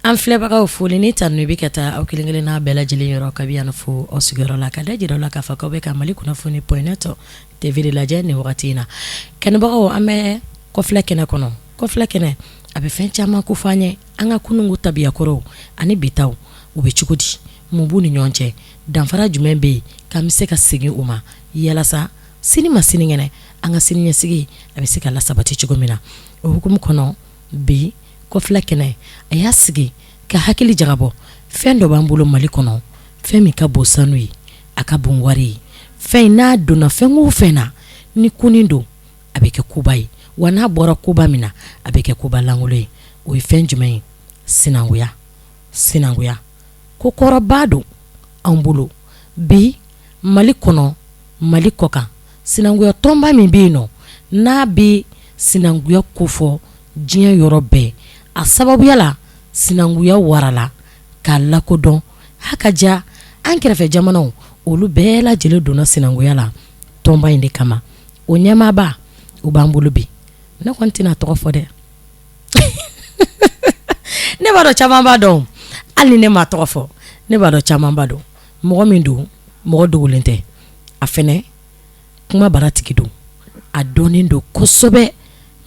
An filɛbagaw foli ni tanu bɛ ka taa aw kelen kelen n'a bɛɛ lajɛlen yɔrɔ kabi yan fo aw sigiyɔrɔ la ka da jira la k'a fɔ k'aw bɛ ka Mali kunnafoni point net TV de lajɛ nin wagati in na kanubagaw an bɛ kɔfilɛ kɛnɛ kɔnɔ kɔfilɛ kɛnɛ a bɛ fɛn caman kofɔ an ye an ka kununko tabiya kɔrɔw ani bi taw u bɛ cogo di mun b'u ni ɲɔgɔn cɛ danfara jumɛn bɛ yen k'an bɛ se ka segin u ma yalasa sini ma sinikɛnɛ an ka siniɲɛsigi a bɛ se ka lasabati cogo min na o hukumu kɔnɔ bi kɔfilɛ kɛnɛ a y'a sigi ka hakili jagabɔ fɛn dɔ b'an bolo Mali kɔnɔ fɛn min ka bon sanu ye a ka bon wari ye fɛn in n'a donna fɛn o fɛn na ni kunnin don a bɛ kɛ koba ye wa n'a bɔra koba min na a bɛ kɛ koba lankolon ye o ye fɛn jumɛn ye sinankunya sinankunya ko kɔrɔba don an bolo bi Mali kɔnɔ Mali kɔkan sinankunya tɔnba min bɛ yen nɔ n'a bɛ sinankunya kofɔ diɲɛ yɔrɔ bɛɛ a sababuya la sinankunya warala k'a lakodɔn ha ka ja an kɛrɛfɛ jamanaw olu bɛɛ lajɛlen donna sinankunya la tɔnba in de kama o ɲɛmaaba o b'an bolo bi ne kɔni tɛna tɔgɔ fɔ dɛ ne b'a dɔn caman b'a dɔn hali ni ne ma tɔgɔ fɔ ne b'a dɔn caman b'a dɔn mɔgɔ min don mɔgɔ dogolen tɛ a fɛnɛ kuma baratigi don a dɔnnen don kosɛbɛ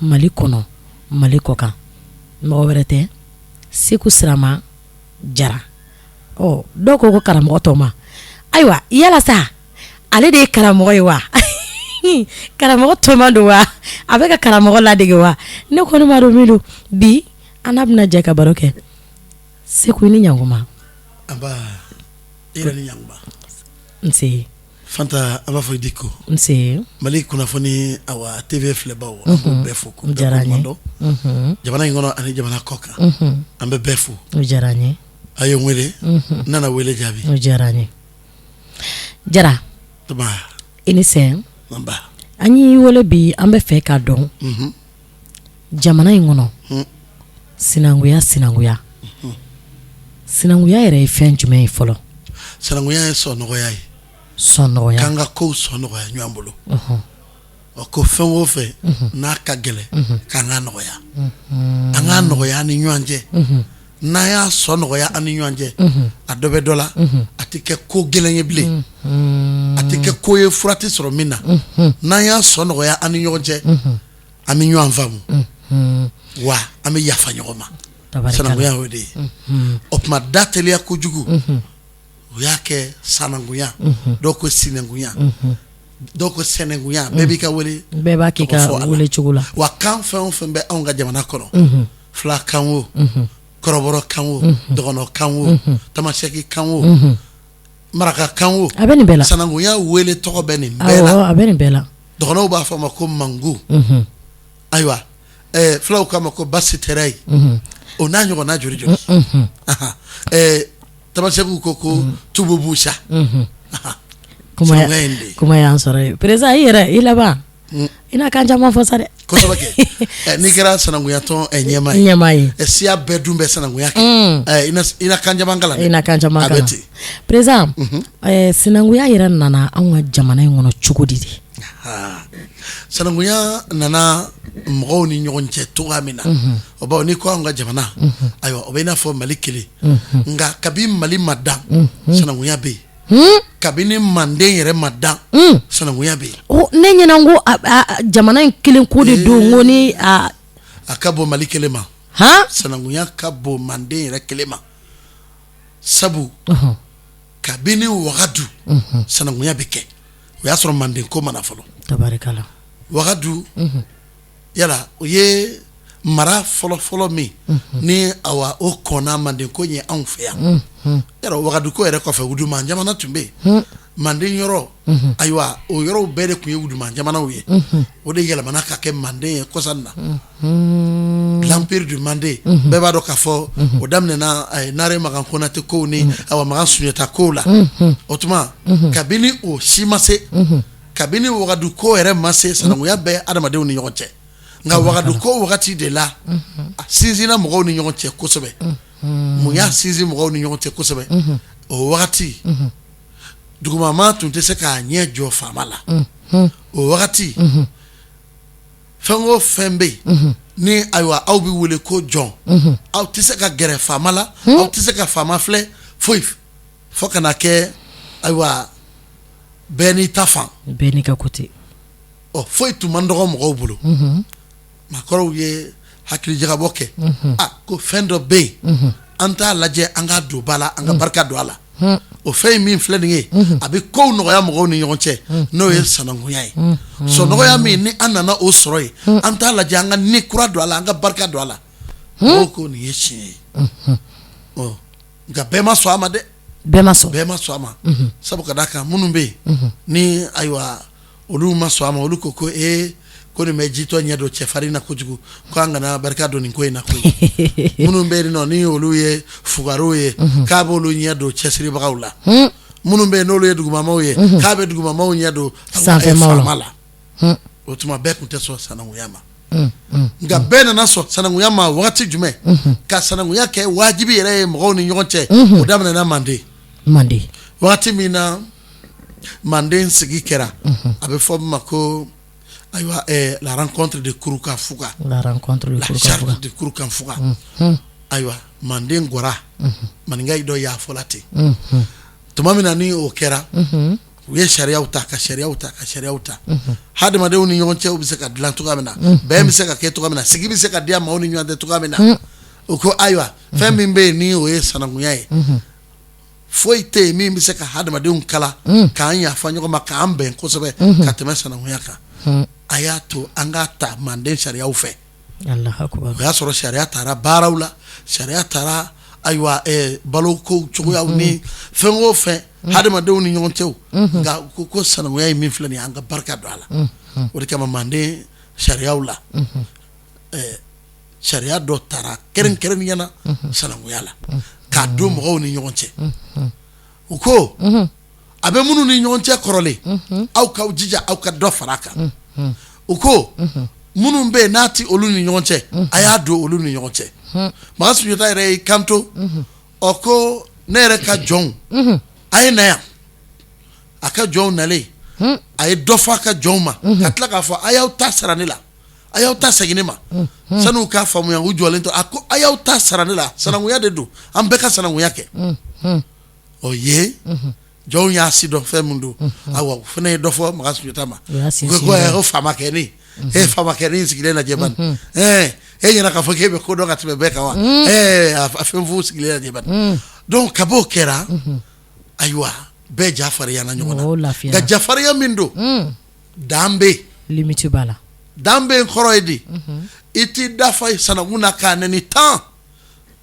Mali kɔnɔ Mali kɔkan mɔgɔ wɛrɛ tɛ Seku Sirama Jara ɔ dɔw ko ko karamɔgɔ Tɔma ayiwa yala sa ale de ye karamɔgɔ ye wa karamɔgɔ Tɔma don wa a bɛ ka karamɔgɔ ladege wa ne kɔni b'a dɔn min don bi an n'a bɛna jɛ ka baro kɛ Seku i ni ɲankuma. Nba i yɛrɛ ni ɲankuma. Nse. Fanta an b'a fɔ i Diko. Nse. Mali kunnafoni awa TV filɛbaw an b'u bɛɛ fo k'u diyara an ye. Unhun. Jamana in kɔnɔ ani jamana kɔ kan. Unhun. An bɛ bɛɛ fo. O diyara an ye. A ye n wele. Unhun. N nana wele jaabi. O diyara an ye. Jara. Nba. I ni sɛn. Nba. An y'i wele bi an bɛ fɛ k'a dɔn. Unhun. Jamana in kɔnɔ. Un. Sinankunya sinankunya. Unhun. Sinankunya yɛrɛ ye fɛn jumɛn ye fɔlɔ? Sinankunya ye sɔnnɔgɔya ye. Sɔnnɔgɔya. K'an ka kow sɔn nɔgɔya ɲɔgɔn bolo. Unhun. Ɔ ko fɛn o fɛn. Unhun. N'a ka gɛlɛn. Unhun. K'an k'a nɔgɔya. Unhun. An k'a nɔgɔya an ni ɲɔgɔn cɛ. Unhun. N'an y'a sɔn nɔgɔya an ni ɲɔgɔn cɛ. Unhun. A dɔ bɛ dɔ la. Unhun. A tɛ kɛ ko gɛlɛn ye bilen. Unhun. A tɛ kɛ ko ye fura tɛ sɔrɔ min na. Unhun. N'an y'a sɔn nɔgɔya an ni ɲɔgɔn cɛ. Unhun. An bɛ ɲɔgɔn faamu. Unhun. Wa an bɛ yafa ɲɔgɔn ma. Tabarikala. Sinankunya y'o de ye. Unhun. O tuma da teliya kojugu. Unhun. U y'a kɛ sanankunya. Unhun. Dɔw ko sinankunya. Unhun. Dɔw ko sɛnɛnkunya bɛɛ b'i ka wele. Bɛɛ b'a k'i ka tɔgɔ fɔ a la. wele cogo la. Wa kan fɛn o fɛn bɛ anw ka jamana kɔnɔ. Unhun. Fulakan o. Unhun. Kɔrɔbɔrɔ kan o. Unhun. Dɔgɔnɔ kan o. Unhun. Tamasɛki kan o. Unhun. Maraka kan o. A bɛ nin bɛɛ la. Sanankunya wele tɔgɔ bɛ nin bɛɛ la. Awɔ a bɛ nin bɛɛ la. Dɔgɔnɔw b'a fɔ a ma ko mango. Unhun. Ayiwa fulaw k'a ma ko basitɛrɛ ye. Unhun. O n'a ɲɔgɔnna joli joli. Unhun. Ahan. Tamasɛkiw ko tububusa. Unhun. Ahan. Kuma Sinankunya ye nin de ye. kuma y'an sɔrɔ yen président i yɛrɛ i laban. I na kan caman fɔ sa dɛ. Kosɛbɛ kɛ. N'i kɛra sinankunya tɔn ɲɛmaa ye. Ɲɛmaa ye. Siya bɛɛ dun bɛ sinankunya kɛ. I na kan caman kalan dɛ. I na kan caman A kalan. bɛ ten. Président sinankunya yɛrɛ nana anw ka jamana in kɔnɔ cogo di de? Sinankunya nana mɔgɔw ni ɲɔgɔn cɛ cogoya min na, o bawo n'i ko anw ka jamana, ayiwa o bɛ i n'a fɔ Mali kelen, nka kabi Mali ma dan, sinankunya bɛ yen. Kabini manden yɛrɛ ma dan sinankunya bɛ yen. Ne ɲɛna ko jamana in kelen ko de don ko ni a ka bon Mali kelen ma han sinankunya ka bon manden yɛrɛ kelen ma sabu kabini wagadu sinankunya bɛ kɛ o y'a sɔrɔ manden ko ma na fɔlɔ tabarikala wagadu yala o ye mara fɔlɔfɔlɔ min ni awa o kɔnna manden ko ɲɛ anw fɛ yan yala wagadu ko yɛrɛ kɔfɛ wuduman jamana tun bɛ yen manden yɔrɔ ayiwa o yɔrɔw bɛɛ de tun ye wuduman jamanaw ye o de yɛlɛmana ka kɛ manden ye kɔsa in na L'empire du Mandé, bɛɛ b'a dɔn k'a fɔ o daminɛna Nare Makan Konate kow ni awa Makan Sunjata kow la. O tuma, kabini o si ma se, kabini wagadu ko yɛrɛ ma se, sanankunya bɛ adamadenw ni ɲɔgɔn cɛ. Nka wagadu ko wagati de la, a sinsinna mɔgɔw ni ɲɔgɔn cɛ kosɛbɛ. Mun y'a sinsin mɔgɔw ni ɲɔgɔn cɛ kosɛbɛ? O wagati, dugumama tun tɛ se k'a ɲɛ jɔ faama la. O wagati, fɛn o fɛn bɛ yen ni ayiwa aw bɛ wele ko jɔn, aw tɛ se ka gɛrɛ faama la, aw tɛ se ka faama filɛ foyi, fo ka na kɛ ayiwa bɛɛ n'i ta fan, bɛɛ n'i ka côté. Ɔ, foyi tun man dɔgɔ mɔgɔw bolo. Maakɔrɔw ye hakilijagabɔ kɛ, a ko fɛn dɔ bɛ yen, an t'a lajɛ an ka don ba la, an ka barika don a la. O fɛn in min filɛ nin ye, a bɛ kow nɔgɔya mɔgɔw ni ɲɔgɔn cɛ, n'o ye sanankunya ye. Sɔnɔgɔya min ni an nana o sɔrɔ yen, an t'a lajɛ an ka ni kura don a la, an ka barika don a la. Mɔgɔw ko nin ye tiɲɛ ye. Ɔ, nka bɛɛ ma sɔn a ma dɛ. Bɛɛ ma sɔn. Bɛɛ ma sɔn a ma, sabu ka d'a kan minnu bɛ yen ni ayiwa olu ma sɔn a ma, olu ko ko ee, ko nin bɛ jitɔ ɲɛ don cɛfarin na kojugu, ko an kana barika don nin ko in na koyi. Minnu bɛ yen nɔ ni olu ye fugariw ye, k'a b'olu ɲɛ don cɛsiribagaw la. Minnu bɛ yen n'olu ye dugumamaw ye, k'a bɛ dugumamaw ɲɛ don faama la. O tuma, bɛɛ tun tɛ sɔn sanankunya ma. Nka bɛɛ nana sɔn sanankunya ma waati jumɛn? Ka sanankunya kɛ wajibi yɛrɛ ye mɔgɔw ni ɲɔgɔn cɛ, o daminɛna Manden. Manden. Waati min na Manden sigi kɛra, a bɛ fɔ min ma ko ayiwa la rencontre de Kurukanfuga, la rencontre de la charte de Kurukanfuga. Ayiwa, Manden gwara, maninka dɔ y'a fɔ la ten. Tuma min na ni o kɛra, u ye sariyaw ta, ka sariyaw ta, ka sariyaw ta, hadamadenw ni ɲɔgɔn cɛw bɛ se ka dilan cogoya min na, bɛn bɛ se ka kɛ cogoya min na, sigi bɛ se ka diya maaw ni ɲɔgɔn cɛ cogoya min na. U ko ayiwa, fɛn min bɛ yen ni o ye sanankunya ye, foyi tɛ yen min bɛ se ka hadamadenw kala, k'an yafa ɲɔgɔn ma, k'an bɛn kosɛbɛ ka tɛmɛ sanankunya kan. A y'a to an k'a ta Manden sariyaw fɛ. O y'a sɔrɔ sariya taara baaraw la, sariya taara ayiwa baloko cogoyaw ni fɛn o fɛn, hadamadenw ni ɲɔgɔn cɛw. Nka ko sanankunya ye min filɛ nin ye, an ka barika don a la. O de kama Manden sariyaw la, sariya dɔ taara kɛrɛnkɛrɛnnenya na sanankunya la, k'a don mɔgɔw ni ɲɔgɔn cɛ. U ko a bɛ minnu ni ɲɔgɔn cɛ kɔrɔlen, aw k'aw jija, aw ka dɔ fara a kan. U ko minnu bɛ yen n'a tɛ olu ni ɲɔgɔn cɛ, a y'a don olu ni ɲɔgɔn cɛ. Makan Sunjata yɛrɛ y'i kanto, ɔ, ko ne yɛrɛ ka jɔnw, a ye na yan. A ka jɔnw nalen, a ye dɔ fɔ a ka jɔnw ma, ka tila k'a fɔ a y'aw ta sara ne la, a y'aw ta segin ne ma. Sani k'a faamuya, u jɔlen to, a ko a y'aw ta sara ne la, sanankunya de don, an bɛɛ ka sanankunya kɛ. O ye jɔnw y'a si dɔn fɛn min don. Awa, o fana ye dɔ fɔ Makan Sunjata ma ko faamakɛnin, e faamakɛnin sigilen lajɛ bani, e ɲɛna k'a fɔ k'e bɛ ko dɔn ka tɛmɛ bɛɛ kan wa? A fɛn fu sigilen lajɛ bani. Donc kab'o kɛra, ayiwa, bɛɛ ja farinyana ɲɔgɔn na. Nka jafarinya min don, dan bɛ yen. Limite b'a la. Dan bɛ yen kɔrɔ ye di? I t'i da fa sanankun na k'a nɛni tan,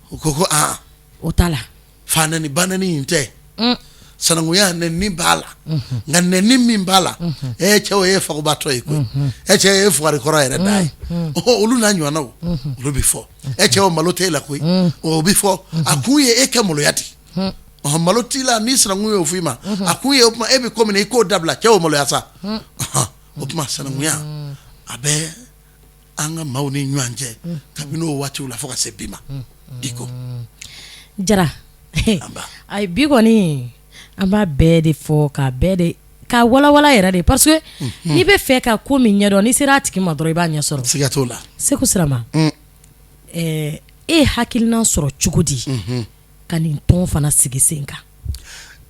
o ko aa. O t'a la. Fa nɛni ba nɛni in tɛ. Sanankunya, nɛni b'a la, nka nɛni min b'a la, e cɛw, e ye fagobatɔ ye koyi, e cɛ, e ye fugari kɔrɔ yɛrɛ da ye, olu n'a ɲɔgɔnnaw, olu bɛ fɔ. E cɛw, malo t'e la koyi, o bɛ fɔ. A kun ye e kɛ maloya di. Ɔhɔn, malo t'i la, ni sinankun y'o f'i ma, a kun ye o tuma e bɛ ko min na, i k'o dabila. Cɛw, maloya sa. O tuma, sanankunya a bɛ an ka maaw ni ɲɔgɔn cɛ kabini o waatiw la fo ka se bi ma. Diko. Jara, ayi, bi kɔni an b'a bɛɛ de fɔ, k'a bɛɛ de ka walawala yɛrɛ de, parce que n'i bɛ fɛ ka ko min ɲɛdɔn, n'i sera a tigi ma dɔrɔn, i b'a ɲɛ sɔrɔ. Siga t'o la. Seku Sirama, e ye hakilina sɔrɔ cogo di ka nin tɔn fana sigi sen kan?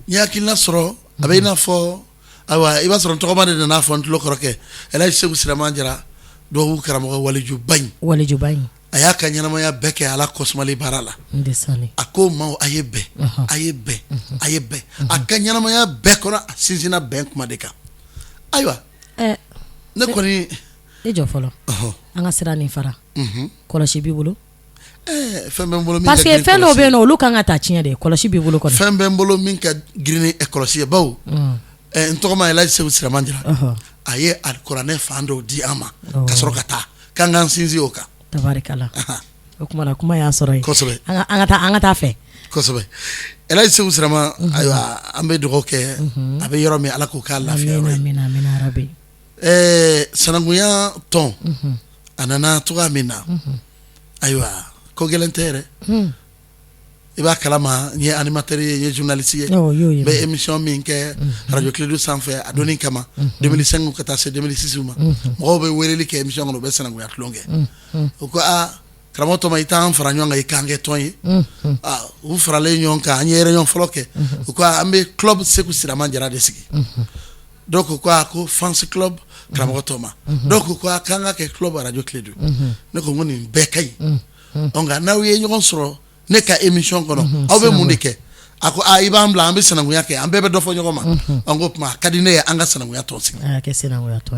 N ye hakilina sɔrɔ, a bɛ i n'a fɔ ayiwa, i b'a sɔrɔ n tɔgɔma de nana fɔ n tulo kɔrɔkɛ Elhaji Seku Siraman Jara, dubabu karamɔgɔ walijuba in. Walijuba in. A y'a ka ɲɛnamaya bɛɛ kɛ Ala kɔsumali baara la. A ko maaw, a ye bɛn, a ye bɛn, a ye bɛn. A ka ɲɛnamaya bɛɛ kɔnɔ, a sinsinna bɛn kuma de kan. Ayiwa, ne kɔni. E jɔ fɔlɔ, an ka sira nin fara. Kɔlɔsi b'i bolo. Fɛn bɛ n bolo. Parce que fɛn dɔw bɛ yen, olu kan ka taa tiɲɛ de. Kɔlɔsi b'i bolo. Fɛn bɛ n bolo min ka girin ni kɔlɔsi ye, bawo n tɔgɔma Elhaji Seku Siraman Jara, a ye alikuranɛ fan dɔw di an ma ka sɔrɔ ka taa k'an k'an sinsin o kan. Tabarikala. O tuma kuma y'a sɔrɔ yen, kosɛbɛ. An ka taa fɛ. Kosɛbɛ. Elhaji Seku Sirama, ayiwa, an bɛ dugawu kɛ, a bɛ yɔrɔ min, Ala k'o k'a lafiya yɔrɔ ye. Amina, amina rabi. Sinankunya tɔn, a nana cogoya min na, ayiwa, ko gɛlɛn tɛ yɛrɛ. I b'a kalama, n ye animateur ye, n ye journaliste ye. N bɛ émission min kɛ radio Kledu sanfɛ a donni kama 2005 ka taa se 2006 ma, mɔgɔw bɛ weleli kɛ émission kɔnɔ, u bɛ sinankunya tulon kɛ. U ko aa, karamɔgɔ Tɔma, i t'an fara ɲɔgɔn kan, i k'an kɛ tɔn ye. U faralen ɲɔgɔn kan, an ye réunion fɔlɔ kɛ. U ko an bɛ club Seku Sirama Jara de sigi. Dɔw ko ko fans club karamɔgɔ Tɔma, dɔw ko k'an ka kɛ club radio Kledu. Ne ko n ko nin bɛɛ ka ɲi, nka n'aw ye ɲɔgɔn sɔrɔ ne ka émission kɔnɔ, aw bɛ mun de kɛ? A ko i b'an bila, an bɛ sinankunya kɛ, an bɛɛ bɛ dɔ fɔ ɲɔgɔn ma. An ko tuma a ka di ne ye an ka sinankunya tɔn sigi.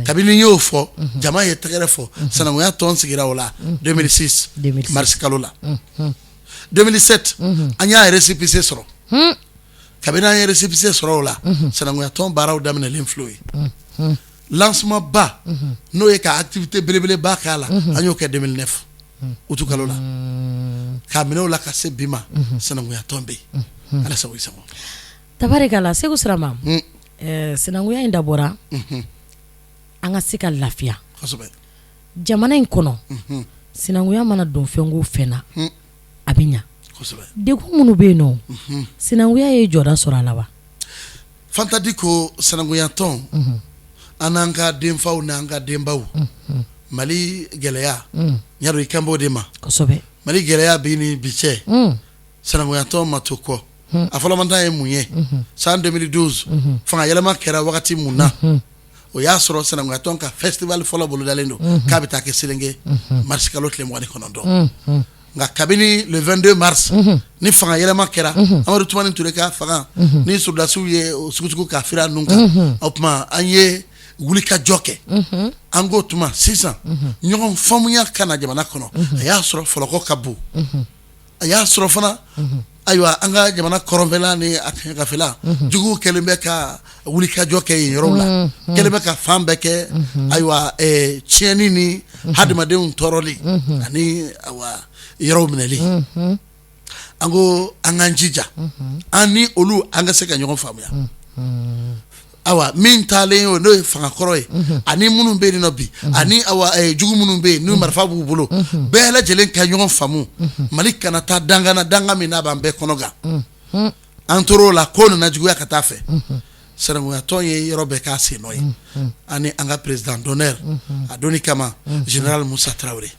Kabini n y'o fɔ, jama ye tɛgɛrɛ fɔ. Sinankunya tɔn sigira o la 2006 mars kalo la. 2007, an y'a récépissé sɔrɔ. Kabini an ye récépissé sɔrɔ o la, sinankunya tɔn baaraw daminɛlen filɛ o ye. Lancement ba, n'o ye ka activité belebeleba k'a la, an y'o kɛ 2009 août kalo la. K'a minɛ o la ka se bi ma, sinankunya tɔn bɛ yen. Ala sago i sago. Tabarikala, Seku Sirama, sinankunya in dabɔra an ka se ka lafiya jamana in kɔnɔ. Sinankunya mana don fɛn o fɛn na, a bɛ ɲa. Degun minnu bɛ yen nɔ, sinankunya ye jɔda sɔrɔ a la wa? Fanta Diko, sinankunya tɔn, an n'an ka denfaw n'an ka denbaw, Mali gɛlɛya, n y'a dɔn i kan b'o de ma. Mali gɛlɛya bi ni bi cɛ, sinankunya tɔn ma to kɔ. A fɔlɔmanta ye mun ye? San 2012, fanga yɛlɛma kɛra wagati mun na, o y'a sɔrɔ sinankunya tɔn ka festival fɔlɔ bolodalen don k'a bɛ taa kɛ Selenge mars kalo tile 29. Nka kabini le 22 mars ni fanga yɛlɛma kɛra, Amadu Tumani Ture ka fanga ni sɔrɔdasiw ye sugusugu ka fira ninnu kan, o tuma an ye wulikajɔ kɛ. An ko tuma sisan ɲɔgɔn faamuya ka na jamana kɔnɔ. A y'a sɔrɔ fɔlɔkɔ ka bon, a y'a sɔrɔ fana, ayiwa, an ka jamana kɔrɔnfɛla ni a kɛɲɛkafɛla, juguw kɛlen bɛ ka wulikajɔ kɛ yen yɔrɔw la, kɛlen bɛ ka fan bɛɛ kɛ, ayiwa, tiɲɛni ni hadamadenw tɔɔrɔli ani ayiwa yɔrɔw minɛli. An ko an k'an jija, an ni olu an ka se ka ɲɔgɔn faamuya. Ayiwa, min taalen o, n'o ye fanga kɔrɔ ye, ani minnu bɛ yen nɔ bi, ani ayiwa jugu minnu bɛ yen n'u marifa b'u bolo, bɛɛ lajɛlen ka ɲɔgɔn faamu, Mali kana taa danga na, danga min n'a b'an bɛɛ kɔnɔ gan. An tor'o la, ko nana juguya ka taa fɛ. Sinankunya tɔn ye yɔrɔ bɛɛ k'a sen nɔ ye, ani an ka président d'honneur a donni kama, général Musa Tarawele,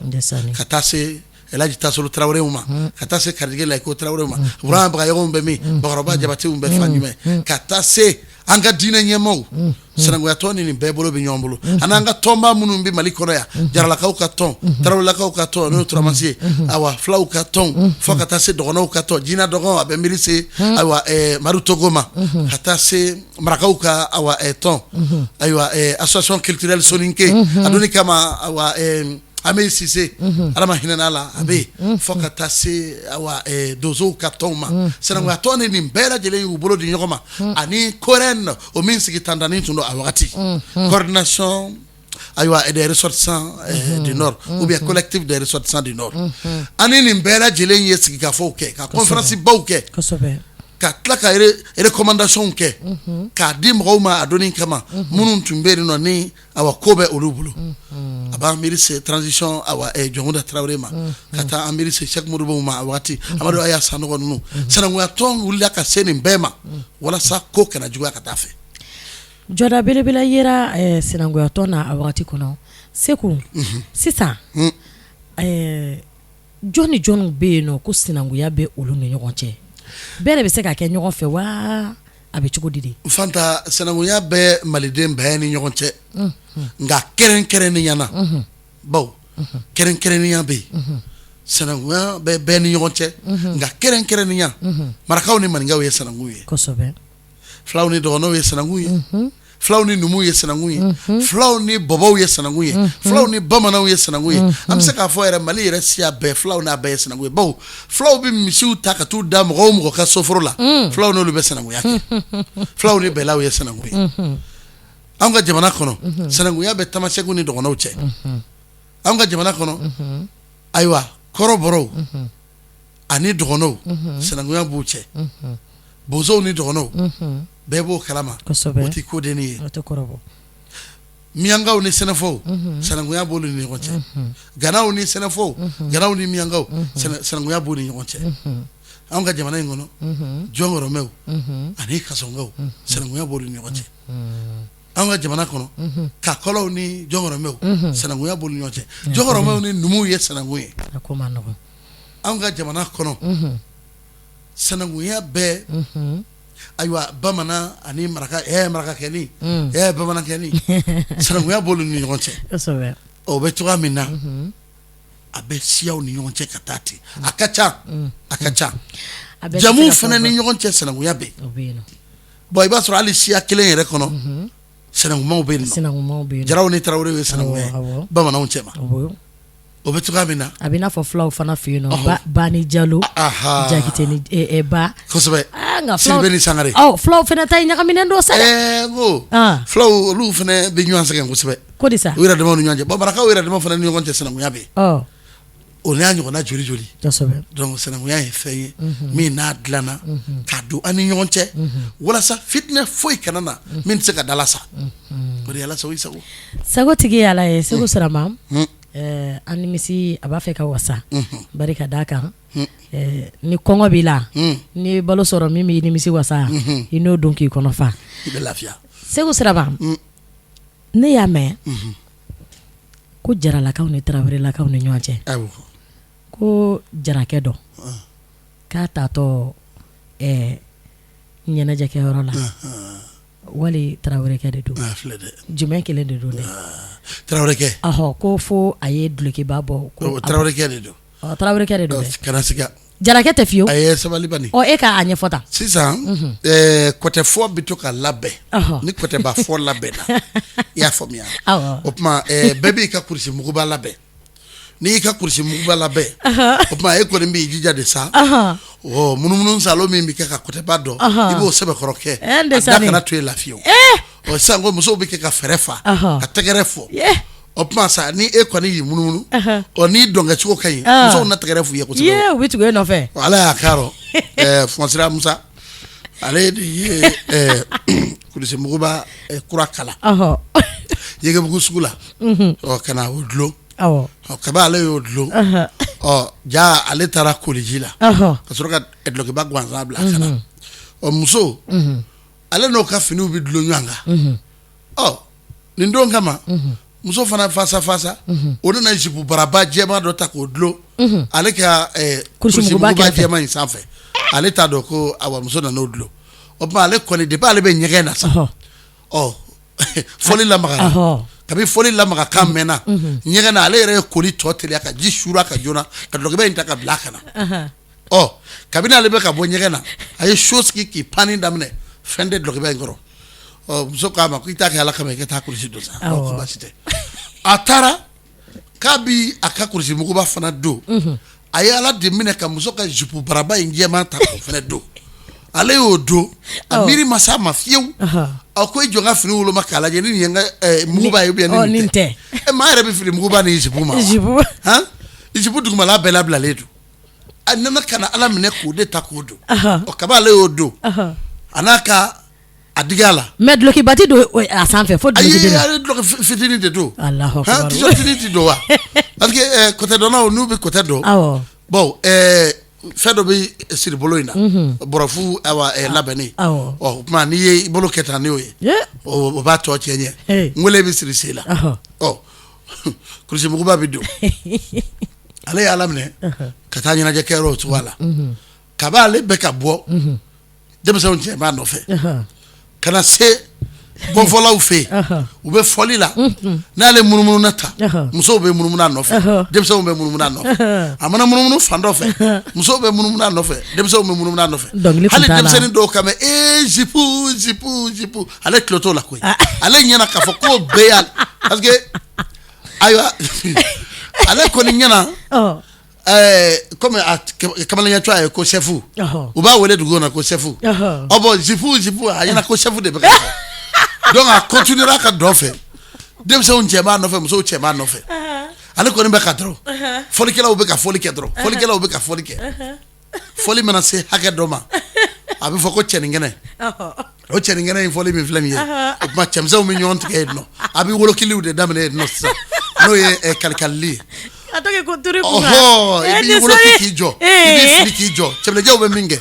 ka taa se Elhaji Tasolo Tarawelew ma, ka taa se Karijigɛ Layiko Tarawelew ma, Burama Bagayogo bɛ min, Bakɔrɔba Jabatew bɛ fan jumɛn, ka taa se an ka diinɛ ɲɛmaaw. Sinankunya tɔn ni nin bɛɛ bolo bɛ ɲɔgɔn bolo, ani an ka tɔnba minnu bɛ Mali kɔnɔ yan, Jaralakaw ka tɔn, Tarawelelakaw ka tɔn, n'o ye Turamasi ye, ayiwa, fulaw ka tɔn, fo ka taa se dɔgɔnɔw ka tɔn, Jina dɔgɔn, a bɛ miiri se, ayiwa, Madu Togo ma, ka taa se marakaw ka, ayiwa, tɔn, ayiwa, association culturelle Soninké a donni kama, ayiwa, Amɛ Sise, Ala ma hinɛ la, a bɛ yen, fo ka taa se, ayiwa, donsow ka tɔnw ma. Sinankunya tɔn ni nin bɛɛ lajɛlen y'u bolo di ɲɔgɔn ma, ani COREN, o min sigi tantannin tun don a wagati, coordination, ayiwa, des ressortissants du nord ou bien collectif des ressortissants du nord. Ani nin bɛɛ lajɛlen ye sigikafɔw kɛ, ka conférence baw kɛ, ka tila ka recommandation kɛ k'a di mɔgɔw ma a donni kama, minnu tun bɛ yen nɔ ni awa ko bɛ olu bolo. A b'an miiri se transition, awa, Jɔnkunda Tarawele ma, ka taa an miiri se Sɛki Modibo ma a waati, Amadu Aya Sanɔgɔ ninnu. Sinankunya tɔn wulila ka se nin bɛɛ ma walasa ko kana juguya ka taa fɛ. Jɔda belebele yera sinankunya tɔn na a wagati kɔnɔ. Seku, sisan jɔn ni jɔnw bɛ yen nɔ ko sinankunya bɛ olu ni ɲɔgɔn cɛ? Bɛɛ de bɛ se ka kɛ ɲɔgɔn fɛ wa, a bɛ cogo di de? Fanta, sinankunya bɛ maliden bɛɛ ni ɲɔgɔn cɛ, nka kɛrɛnkɛrɛnnenya na, bawo kɛrɛnkɛrɛnnenya bɛ yen. Sinankunya bɛ bɛɛ ni ɲɔgɔn cɛ, nka kɛrɛnkɛrɛnnenya, marakaw ni maninkaw ye sinankun ye, fulaw ni dɔgɔnɔw ye sinankun ye, fulaw ni numuw ye sinankun ye, fulaw ni bɔbɔw ye sinankun ye, fulaw ni bamananw ye sinankun ye. An bɛ se k'a fɔ yɛrɛ, Mali yɛrɛ siya bɛɛ, fulaw n'a bɛɛ ye sinankun ye, bawo fulaw bɛ misiw ta ka t'u da mɔgɔ o mɔgɔ ka soforo la, fulaw n'olu bɛ sinankunya kɛ. Fulaw ni bɛlaw ye sinankun ye. An ka jamana kɔnɔ, sinankunya bɛ tamasɛkiw ni dɔgɔnɔw cɛ. An ka jamana kɔnɔ, ayiwa, Kɔrɔbɔrɔw ani dɔgɔnɔw sinankunya b'u cɛ, bozow ni dɔgɔnɔw bɛɛ b'o kalama, o tɛ kodennin ye, miyankaw ni sɛnɛfɔw sinankunya b'olu ni ɲɔgɔn cɛ, ganaw ni sɛnɛfɔw, ganaw ni miyankaw sinankunya b'u ni ɲɔgɔn cɛ. Anw ka jamana in kɔnɔ, jɔnkɔrɔmɛw ani kasɔnkaw sinankunya b'olu ni ɲɔgɔn cɛ. An ka jamana kɔnɔ, kakɔlɔw ni jɔnkɔrɔmɛw sinankunya b'olu ni ɲɔgɔn cɛ. Jɔnkɔrɔmɛw ni numuw ye sinankun ye. An ka jamana kɔnɔ, sinankunya bɛ ayiwa bamanan ani maraka, marakakɛnin, bamanankɛnin, sinankunya b'olu ni ɲɔgɔn cɛ. O bɛ cogoya min na, a bɛ siyaw ni ɲɔgɔn cɛ ka taa ten. A ka ca, a ka ca. Jamuw fana ni ɲɔgɔn cɛ, sinankunya bɛ yen. Bon, i b'a sɔrɔ hali siya kelen yɛrɛ kɔnɔ, sinankunmaw bɛ yen. Jaraw ni tarawele ye sinankunya ye bamananw cɛma. O bɛ cogoya min na, a bɛ n'a fɔ fulaw fana fɛ yen nɔ, ba ni jalo, jakite ni ba. Kosɛbɛ, Sidibe ni sangare. Fulaw fana ta ɲagaminen don sa. Ko fulaw, olu fana bɛ ɲɔgɔn sɛgɛn kosɛbɛ. Ko di sa? U yɛrɛ damaw ni ɲɔgɔn cɛ. Bon, marakaw yɛrɛ dama fana ni ɲɔgɔn cɛ, sinankunya bɛ yen. O n'a ɲɔgɔnna joli joli. Donc sinankunya ye fɛn ye min n'a dilanna k'a don an ni ɲɔgɔn cɛ walasa fitinɛ foyi kana na min tɛ se ka dala sa. O de ye Ala sago i sago. Sago tigi ye Ala ye. Segu Sirama, an nimisi a b'a fɛ ka wasa, bari ka d'a kan ni kɔngɔ b'i la, n'i ye balo sɔrɔ min b'i nimisi wasa, i n'o dun k'i kɔnɔ fa. I bɛ lafiya. Segu Sirama, ne y'a mɛn ko jaralakaw ni tarawelelakaw ni ɲɔgɔn cɛ, ko jarakɛ dɔ k'a taatɔ ɲɛnajɛkɛyɔrɔ la, wali tarawelekɛ de don, jumɛn kelen de don dɛ? Tarawelekɛ. Ko fo a ye dulokiba bɔ. Tarawelekɛ de don. Tarawelekɛ de don. Kana siga. Jarakɛ tɛ fiyewu. A ye sabali bani. Ɔ, e k'a ɲɛfɔ tan. Sisan kɔtɛfɔ bɛ to ka labɛn. Ni kɔtɛba fɔ labɛnna, i y'a faamuya? Awɔ. O tuma bɛɛ b'i ka kurusi muguba labɛn. N'i y'i ka kurusi muguba labɛn, o tuma e kɔni b'i jija de sa. Ɔ, munumunu salo min bɛ kɛ ka kɔtɛba dɔn, i b'o sɛbɛkɔrɔ kɛ. A da kana to e la fiyewu. Ɔ, sisan ko musow bɛ kɛ ka fɛrɛ fa, ka tɛgɛrɛ fɔ. O tuma sa, ni e kɔni y'i munumunu, ɔ, n'i dɔnkɛcogo ka ɲi, musow na tɛgɛrɛ f'u ye kosɛbɛ. U bɛ tugu e nɔfɛ. Ala y'a k'a rɔ, Fɔnsira Musa, ale de ye kurusi muguba kura kala Yegebugu sugu la, ɔ, ka na o dulon. Ɔ, kabi ale y'o dulon, ɔ, ja ale taara koliji la ka sɔrɔ ka dulɔkiba gansan bila a kana. Ɔ, muso, ale n'o ka finiw bɛ dulon ɲɔgɔn kan. Ɔ, nin don kama, muso fana fasa fasa, o nana jupe baraba jɛman dɔ ta k'o dulon ale ka kurusi muguba jɛman in sanfɛ. Ale t'a dɔn ko awa muso nana o dulon. O tuma ale kɔni, depuis ale bɛ ɲɛgɛn na sa, ɔ, fɔli lamagara. Kabi fɔli lamaga kan mɛnna ɲɛgɛn na, ale yɛrɛ ye koli tɔ teliya ka ji suuru a kan joona, ka dulɔkiba in ta ka bila a kana. Ɔ, kabini ale bɛ ka bɔ ɲɛgɛn na, a ye so sigi k'i panni daminɛ, fɛn tɛ dulɔkiba in kɔrɔ. Ɔ, muso k'a ma ko i t'a kɛ Ala kama, i ka taa kurusi don sa. Ko baasi tɛ. A taara k'a bi a ka kurusi muguba fana don. A ye Ala de minɛ ka muso ka jupe baraba in jɛman ta k'o fana don. Ale y'o don, a miiri ma s'a ma fiyewu. A ko i jɔ n ka fini woloma k'a lajɛ ni nin ye n ka muguba ye ou bien ni nin tɛ. Maa yɛrɛ bɛ fili muguba ni jupe ma wa? Han, jupe dugumala bɛɛ labilalen don. A nana ka na Ala minɛ k'o de ta k'o don. Ɔ, kabi ale y'o don, a n'a ka a digi a la. Mais dulokiba tɛ don a sanfɛ fo duloki. Ayi, ale duloki fitinin de don. Alahu akibaru. T-shirtinin tɛ don wa? Parce que kɔtɛdɔnnaw n'u bɛ kɔtɛ dɔn. Awɔ. Bon, fɛn dɔ bɛ siri bolo in na. Bɔrɔfu awa labɛnnen. Awɔ. Ɔ, o tuma n'i ye i bolo kɛ tan n'o ye. O b'a tɔ cɛ ɲɛ. N wele bɛ siri sen la. Ɔ, kurusi muguba bɛ don. Ale ye Ala minɛ ka taa ɲɛnajɛ kɛyɔrɔ o cogoya la. Kabi ale bɛ ka bɔ, denmisɛnw cɛ b'a nɔfɛ ka na se bɔnfɔlaw fɛ yen. U bɛ fɔli la, n'ale munumununa ta, musow bɛ munumunu a nɔfɛ, denmisɛnw bɛ munumunu a nɔfɛ. A mana munumunu fan dɔ fɛ, musow bɛ munumunu a nɔfɛ, denmisɛnw bɛ munumunu a nɔfɛ. Hali denmisɛnnin dɔw kan mɛn ee jupe, jupe, jupe. Ale tulo t'o la koyi. Ale ɲɛna k'a fɔ k'o bɛɛ y'a, parce que ayiwa, ale kɔni ɲɛna komi kamalenya tɔgɔ ye ko chef, u b'a wele dugu kɔnɔ ko chef. Ɔ bon, jupe, jupe, a ɲɛna ko chef de bɛ ka fɔ. Donc a continuera ka dɔn fɛ, denmisɛnw cɛ b'a nɔfɛ, musow cɛ b'a nɔfɛ. Ale kɔni bɛ ka dɔrɔn, fɔlikɛlaw bɛ ka fɔli kɛ dɔrɔn, fɔlikɛlaw bɛ ka fɔli kɛ. Fɔli mana se hakɛ dɔ ma, a bɛ fɔ ko cɛninkɛnɛ. O cɛninkɛnɛ in fɔli min filɛ nin ye, o tuma cɛmisɛnw bɛ ɲɔgɔn tigɛ yen nɔ, a bɛ wolokiliw de daminɛ yen nɔ sisan, n'o ye kalikalili ye. Ɔhɔ, i b'i woloki k'i jɔ, i b'i fili k'i jɔ, cɛbilencɛw bɛ min kɛ.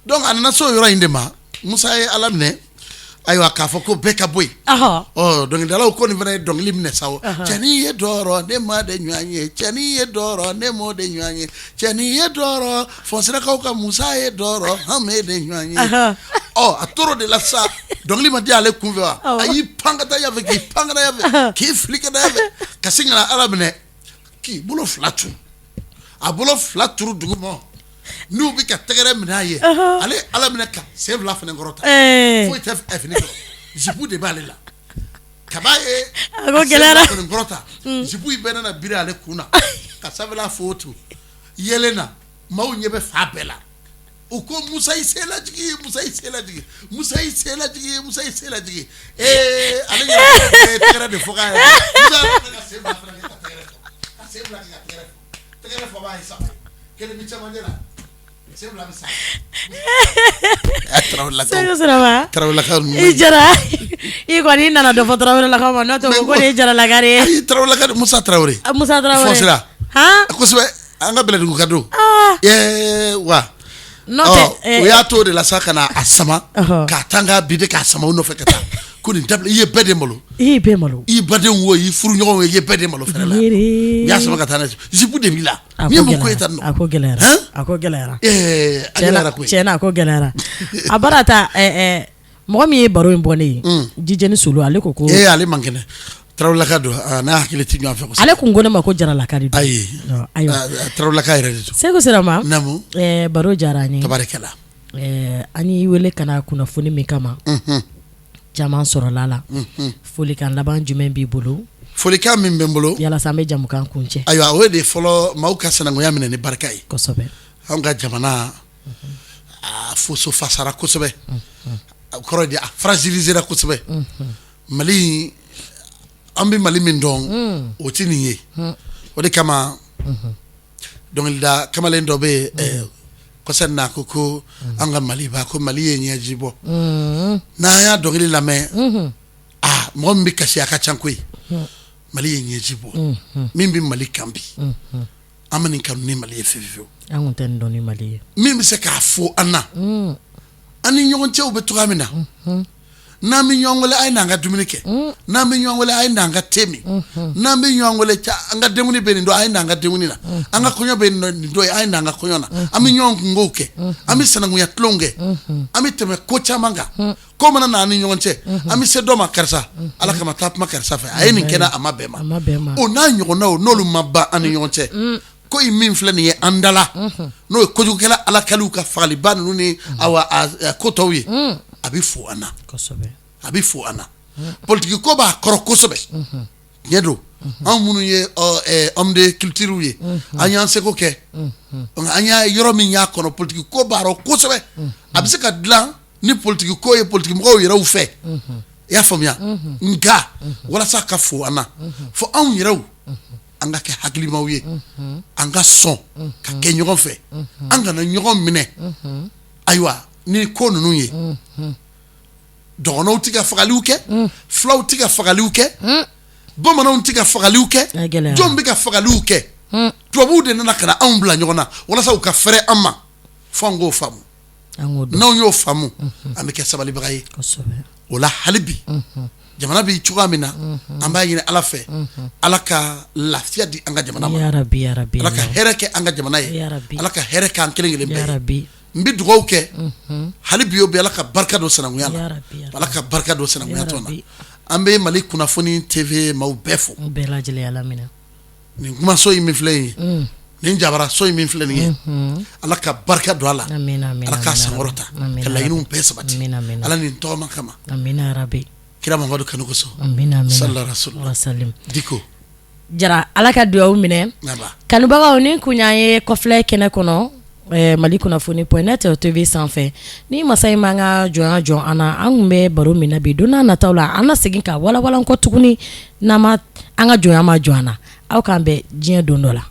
Donc a nana se o yɔrɔ in de ma, Musa ye Ala minɛ, ayiwa, k'a fɔ ko bɛɛ ka bɔ yen. Ɔ dɔnkilidalaw ko nin fana ye dɔnkili minɛ sa o. Cɛnin ye dɔrɔ, ne ma de ɲɔgɔn ye, cɛnin ye dɔrɔ, ne m'o de ɲɔgɔn ye, cɛnin ye dɔrɔ, fɔnsirakaw ka Musa ye dɔrɔ, an m'e de ɲɔgɔn ye. Ɔ a tor'o de la sa, dɔnkili ma diya ale kunfɛ wa, a y'i pan ka taa yan fɛ, k'i pan ka taa yan fɛ, k'i fili ka taa yan fɛ, ka sin ka na Ala minɛ k'i bolo fila turu, a bolo fila turu duguma, n'u bɛ ka tɛgɛrɛ minɛ a ye, ale Ala minɛ ka sen fila fana kɔrɔta, foyi tɛ fini kɔrɔ, jupe de b'ale la. Kaba ye a ko gɛlɛyara kɔni kɔrɔta, jupe in bɛɛ nana biri ale kun na ka sanfɛla fo tu yɛlɛn na, maaw ɲɛ bɛ fan bɛɛ la. U ko Musa i sen lajigin, Musa i sen lajigin, Musa i sen lajigin, Musa i sen lajigin. Ee ale ɲɛ tɛgɛrɛ de fɔ k'a ye. Musa yɛrɛ ka sen fila fana kɛ ka tɛgɛrɛ fɔ, ka sen fila kɛ ka tɛgɛrɛ fɔ. Tɛgɛrɛ fɔbaa ye saba ye, kelen bɛ cɛmancɛ la, sen fila bɛ sanfɛ. Segu Siraba, Tarawelelakaw ninnu. I Jara, i kɔni i nana dɔ fɔ Tarawelelakaw ma, n'o tɛ ko de ye Jaralaka de ye. Ayi, Tarawelelaka, Musa Tarawele. Musa Tarawele. Fɔsira. Han? Kosɛbɛ, an ka Bɛlɛdugu ka don. Ee wa. N'o tɛ o y'a to o de la sa ka na a sama k'a tan k'a bi de k'a sama u nɔfɛ ka taa ko nin dabila, i ye bɛɛ de malo. I ye bɛɛ malo. I badenw wo, i furuɲɔgɔnw, i ye bɛɛ de malo fɛrɛ la. U y'a sama ka taa n'a ye, jupe de b'i la. A N'i ye mun ko ye tan nɔ? A ko gɛlɛyara. A ko gɛlɛyara. Ɛɛ a gɛlɛyara koyi. Tiɲɛ na, a ko gɛlɛyara. A baara ta mɔgɔ min ye baro in bɔ ne ye, Jijɛni Solo, ale ko ko. Ee ale man kɛnɛ. Tarawelelaka don, a n'a hakili tɛ ɲɔgɔn fɛ kosɛbɛ. Ale kun ko ne ma ko Jaralaka de don. Ayi. Ayiwa. Tarawelelaka yɛrɛ de don. Segu Sirama. Naamu. Baro diyara an ye. Tabarikala. An y'i wele ka na kunnafoni min kama. Caman sɔrɔla la. Folikan laban jumɛn b'i bolo? Folikan min bɛ n bolo. Yalasa an bɛ jamukan kuncɛ. Ayiwa, o de fɔlɔ, maaw ka sinankunya minɛ ni barika ye. Kosɛbɛ. Anw ka jamana a foso fasara kosɛbɛ. A kɔrɔ de a fragilisera kosɛbɛ. Mali, an bɛ Mali min dɔn, o tɛ nin ye. O de kama dɔnkilida kamalen dɔ bɛ yen kɔsa in na, ko an ka Maliba, ko Mali ye ɲɛji bɔ. N'an y'a dɔnkili lamɛn, aa, mɔgɔ min bɛ kasi a ka ca koyi. Mali ye ɲɛji bɔ. Min bɛ Mali kan bi, an ma nin kanu ni Mali ye fiyewu fiyewu. An tun tɛ nin dɔn ni Mali ye. Min bɛ se k'a fɔ an na, an ni ɲɔgɔn cɛw bɛ cogoya min na, n'an bɛ ɲɔgɔn wele a ye n'an ka dumuni kɛ, n'an bɛ ɲɔgɔn wele a ye n'an ka te min, n'an bɛ ɲɔgɔn wele an ka denkundi bɛ nin don, a ye n'an ka denkundi na, an ka kɔɲɔ bɛ nin don, a ye n'an ka kɔɲɔ na, an bɛ ɲɔgɔn kunkow kɛ, an bɛ sinankunya tulonw kɛ, an bɛ tɛmɛ ko caman kan. Ko mana na an ni ɲɔgɔn cɛ, an bɛ se dɔ ma, karisa, Ala kama taa kuma karisa fɛ, a ye nin kɛ, a ma bɛn ma. O n'a ɲɔgɔnnaw, n'olu ma ban an ni ɲɔgɔn cɛ, ko in min filɛ nin ye an da la, n'o ye kojugukɛla alakaliw ka fagaliba ninnu ni awa ko tɔw ye, a bɛ fo an na, a bɛ fo an na. Politiki ko b'a kɔrɔ kosɛbɛ. Tiɲɛ don, anw minnu ye homme de culture ye, an y'an seko kɛ, an y'a yɔrɔ min y'a kɔnɔ, politiki ko b'a rɔ kosɛbɛ. A bɛ se ka dilan ni politiki ko ye politiki mɔgɔw yɛrɛw fɛ, i y'a faamuya. Nka walasa ka fo an na, fo anw yɛrɛw an ka kɛ hakilimaw ye, an ka sɔn ka kɛ ɲɔgɔn fɛ, an kana ɲɔgɔn minɛ. Ayiwa, ni ko ninnu ye, dɔgɔnɔw tɛ ka fagaliw kɛ, fulaw tɛ ka fagaliw kɛ, bamananw tɛ ka fagaliw kɛ, jɔn bɛ ka fagaliw kɛ? Tubabuw de nana ka na anw bila ɲɔgɔn na walasa u ka fɛrɛ an ma. Fo an k'o faamu. N'anw y'o faamu, an bɛ kɛ sabalibaga ye. O la hali bi, jamana bɛ cogoya min na, an b'a ɲini Ala fɛ, Ala ka lafiya di an ka jamana ma, Ala ka hɛrɛ kɛ an ka jamana ye, Ala ka hɛrɛ k'an kelen kelen bɛɛ ye. N bɛ dugawu kɛ hali bi, o bɛ Ala ka barika don sinankunya la, Ala ka barika don sinankunya tɔn na. An bɛ Mali kunnafoni TV maaw bɛɛ fo. Nin kumaso in min filɛ nin ye, nin jabaraso in min filɛ nin ye, Ala ka barika don a la, Ala k'a sankɔrɔta, ka laɲiniw bɛɛ sabati, Ala ni tɔgɔma kama, kira Mamadu kanu kosɔn, salala diko. Jara, Ala ka dugawu minɛ. Kanubagaw, ni kun y'an ye kɔfilɛ kɛnɛ kɔnɔ Mali kunnafoni point net TV sanfɛ, ni masa in m'an ka jɔnya jɔ an na, an tun bɛ baro min na bi, don n'a nataw la an na segin ka walanwalan kɔ tuguni, n'an ma an ka jɔnya ma jɔ an na. Aw k'an bɛn diɲɛ don dɔ la.